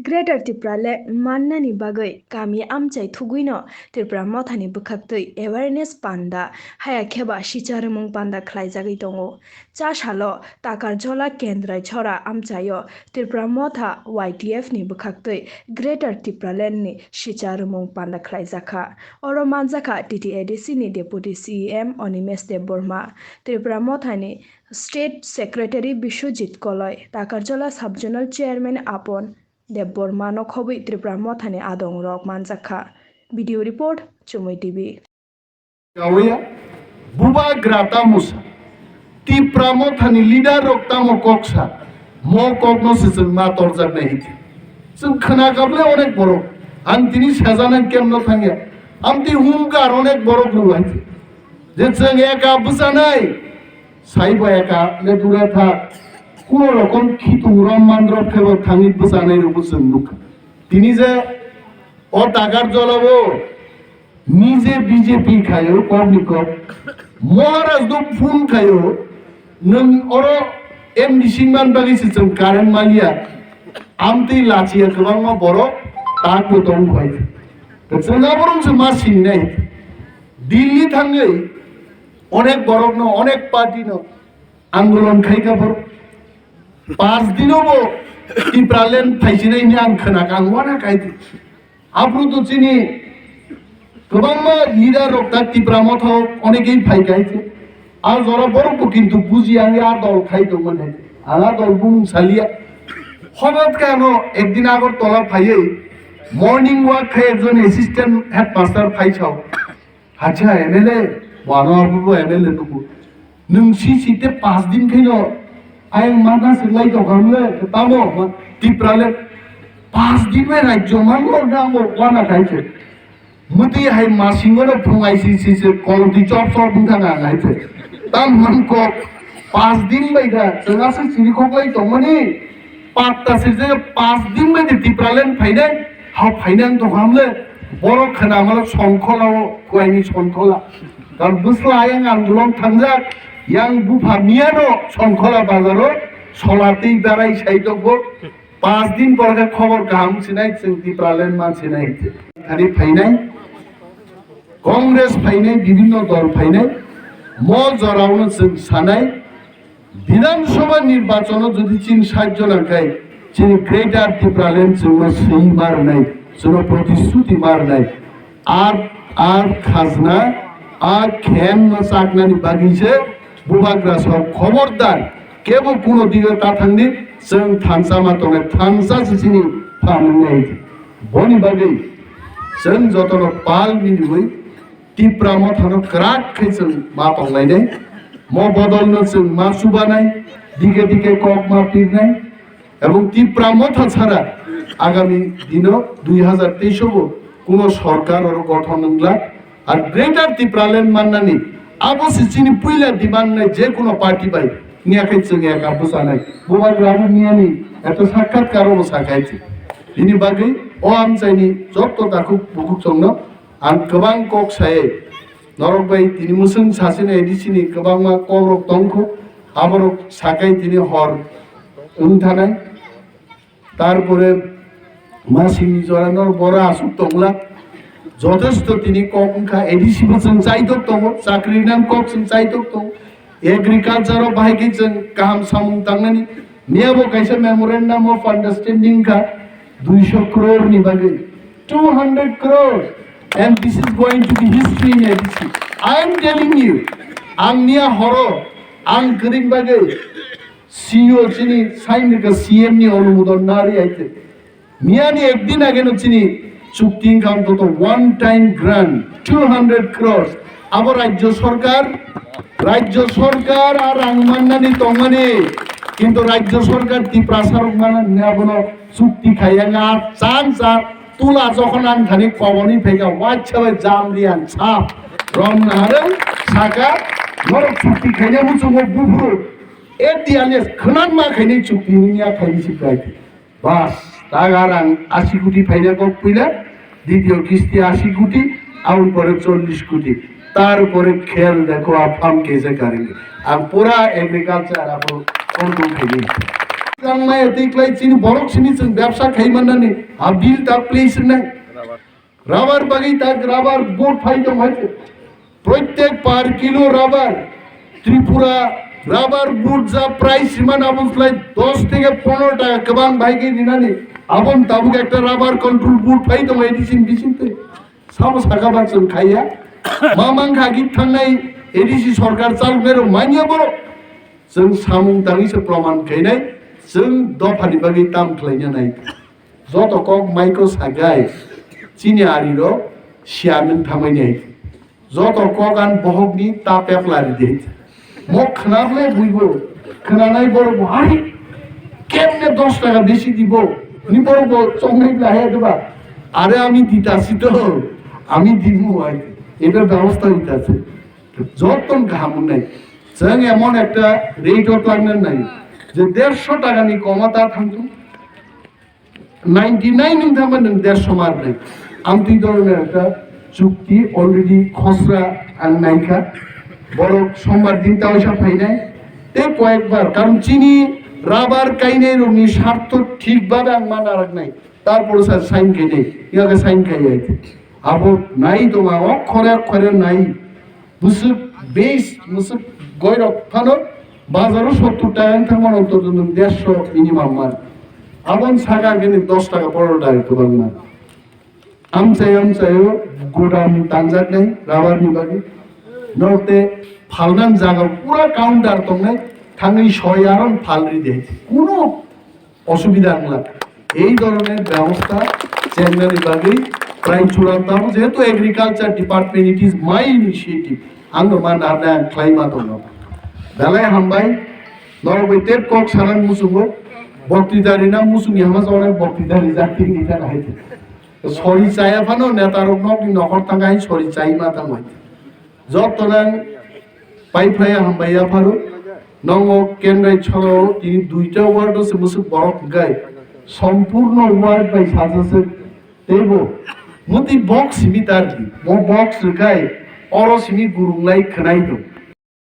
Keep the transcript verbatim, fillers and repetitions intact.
Greater Tipraland mannani bagwi kami amchai thugwino Tipra Mothani bwkhaktwi awareness panda, haya kheba sicha rwmung panda khlaijagwi tongo. Cha salo Takarjola Kendrai Chora amchaio Tipra Motha Y T F ni bwkhaktwi Greater Tipraland ni sicha rwmung panda khlaijakha. Oro manjakha T T A D C ni Deputy C E M Animesh Debbarma, Tipra Mothani State Secretary Biswajit Koloi, Takarjola Sub-Zonal Chairman Apon Debbarma no khobwi Tripura Mothani adongrok manjakha. Video report, Chumui T V. Kawiya, bubagra tamusa, Tipra Mothani leader rok tamo koksa, mo kokno se chwng ma torjaknai hiti. Chwng khna kable onek borok, ang tini sajana kemno thangya, amtwi humkar onek borok rwai. Je chwng eka bwchanai, Saibo eka le dura tha, kuno rokom khitung rom mandrop khebo thangwi bwchanai rwbo chwng nukha. Tini je o Takarjola o nije B J P khayo, kokni kok. Maharaj do phone khayo, nwng oro M D C man bagwi se chwng current maliya. Amtwi lachiya kwbangma borok tak bo tong phai. Chwng aborok se ma sinai. Delhi thangwi onek borokno, onek party no andolon khai kha borok. Pas dino bo Tipraland phaisina hini ang khna kha, ang wana khai di. Aphuru to chini kwbangma leader rok ta Tipra Motha onekei phai khai se. A jora borok bo kintu buji ang a dol khai tongmani. Ang a dol bumung salia. Hobot khe ano ekdin Agartala phaiwi morning walk khai ekjon assistant headmaster phai sao. Hacha M L A, wano abubo M L A nuku. Nwng si si te pas din khaino ayang mana se lai tong khamle, tamo, ma, Tipra le pas din bai rajyo mango na mo wana khai se. Muti hai masingo no phung I C C se kolti chop chop wng thang ang hai se. Tam man kok pas din bai kha, chwng aswk siri kok lai tongmani. Patta sirjak pas din bai de Tipraland phainai, ha phainai ang tong hamle, borok khna malo songkhola o, kuaini songkhola. Karon bwsla ayang andolon thangjak, yang bupha miyano songkhola bazaro sola twi berai sai tongbo. Pas din pore khe khobor kaham sinai, chwng Tipraland man sinai. Thani phainai, Congress phainai, bibhinno dol phainai, mo jorao no chwng sanai, Bidhan Sabha nirbachon o jodi chini sait jona khai, chini Greater Tipraland chwngno swi ma rwnai, chwngno protishruti ma rwnai. Ar, ar khajna, a khen no chaknani bagwi se bubagra sok khobordar, kebo kuno dige ta thangdi, chwng thansa ma tongnai, thansa se chini pha wngnai. Boni bagwi chwng jotono pal miliwi Tipra Mothano kwrak khe chwng ma tonglainai, mo bodolno chwng ma chubanai, dike dike kok ma pirnai, ebong Tipra Motha chara agami dino dui hazar teis o bo kuno sorkar oro gothon wngla, ar Greater Tipraland mannani abo se chini puila demand nai je kuno party bai, niya khe chwng eka bwchanai, bubagra abo miyani eto sakhatkar o bo sakai. Bini bagwi o amchaini jotto takhuk bukhuk chwngno Ang kwbang kok sai, norok bai tini mwswng sachini A D C ni kwbangma kokrok tongkho, aborok sakai tini hor wng thanai. Tarpore masingni jora norok boro aswk tongla, jotesto tini kok wngkha, A D C bo chwng chaitok tongo, chakri nang kok chwng chaitok tongo. Agriculture o bahai khe chwng kaham samung tangnani. Miyabo kaisa memorandum of understanding kha duiso crore ni bagwi, two hundred crore, and this is going to be history in A D C. I am telling you, ang niya horo, ang kwrwng bagwi C E O chini sign rwkha C M ni onumodon nari aite. Miyani ekdin ageno chini chukti wngkha ontoto one time grant two hundred crores. Abo rajyo sorkar, rajyo sorkar a rang mannani tongmani, kintu rajyo sorkar Tiprasa rok manani abono chukti khaiya nga chan cha tula jokhon ang thani koboni phaikha waisa bai jam riyan sa rom nahareng saka norok chukti khaina muchungo buphuru A D L S khwnan ma khaini chukti niya khaini sikai. Bas, tagar ang ashi koti phaina kok puila, ditiyo kisti ashi koti, aboni pore chollish koti. Tar pore khel dekho, apham kaise karenge. Ang pura agriculture abo control khaini. Tangmaya tei klai chini borok sini chwng bebsa khai mannani a bill ta place nai. Rubber bagwi ta rubber board phai tong hai. Proitek per kilo rubber Tripura rubber board ja price siman abon slai dos theke pondro taka kwbang bai khe rinani. Abon tabuk ekta rubber control board phai tong hai di sin bising tei. Sabo saka ba chwng khaiya. Ma mang kha git thangnai A D C sarkar chalok nai rok manya borok. Chwng samung tangwi se proman khainai, chwng dophani bagwi tam khlaina nai. Joto kok maiko sagai, chini ari rok siya nung thamai nai. Joto kok an bohok ni ta pepla ri de. Mo khna ble buibo, khna nai borok bo, "Ari, kemne dos taka besi dibo?" Ni borok bo chongnai bla he diba? "Are ami dita si to, ami dibo ai." Eta byabostha ita se. Joton kaham wngnai. Chwng emon ekta rate o twlangna nai, je dersho taka ni koma ta thangthung. Ninety nine wng thangma nwng dersho mar nai. Amtwi doroner ekta chukti already khosra ang naikha. Borok sombar din ta oisa phainai. Tei koyekbar, karon chini rubber kainai rokni sartho thik babe ang ma naraknai. Tarpore sa sign khainai, yaga sign khaiya. Abo nai tongo, okhore okhore nai. Bwswk base, bwswk goirok phano bazaro sottur taka wng thangmano, to nwng dersho minimum man. Aboni saka khe nwng dos taka, pondro taka kwbangma. Amchai amchaio godam tanjaknai rubber ni bagwi. Norte phalnani jaga pura counter tongnai, thangwi soi aron phalri de. Kuno osubida wngla. Ei dhoroner byabostha chengnani bagwi prai churang tamo, jehetu agriculture department, it is my initiative, ang no ma narnai ang khlai ma tongno. Belai hambai, norok bai tep kok sanang muchungo, boktwita rina muchungya hama jora boktwita rijak tini ta hai. Sori chaya phano netarok nokni nokhor tangka hai sori chai ma tang hai. Joto nang pai phlai ya hambai ya pharo. Nongo Kendrai cholo tini duita ward o se musuk borok hwnkhe sompurno ward bai sajaswk teibo muti box simi tardi. Mo box rwkhai oro simi gurung lai khwnai do.